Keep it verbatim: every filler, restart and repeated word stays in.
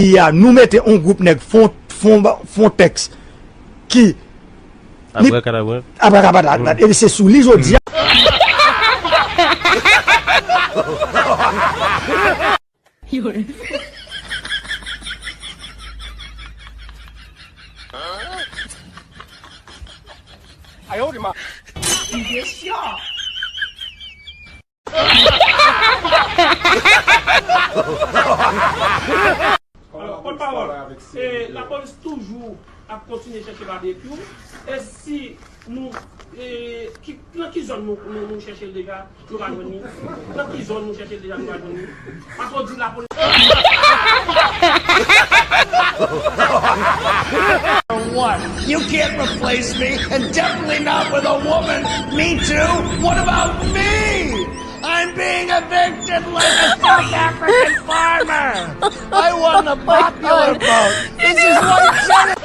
peyi a, nou mete yon gwoup nèg fon, fon, fon tèks ki li Abrakadabra. Abrakadabra, epi se sou li jodi a. Alò, pòtpawòl, e, lapolis toujou ap kontinye chèche Babekyou. E si nou, e, ki, nan ki zòn nou, nou, nou chèche l deja? Nou pa jwenn li. Nan ki zòn nou chèche l deja? Nou pa jwenn li. Paske w di lapolis. What? You can't replace me, and definitely not with a woman. Me too? What about me? I'm being evicted like a South African farmer. I won the popular vote. This is white supremacy.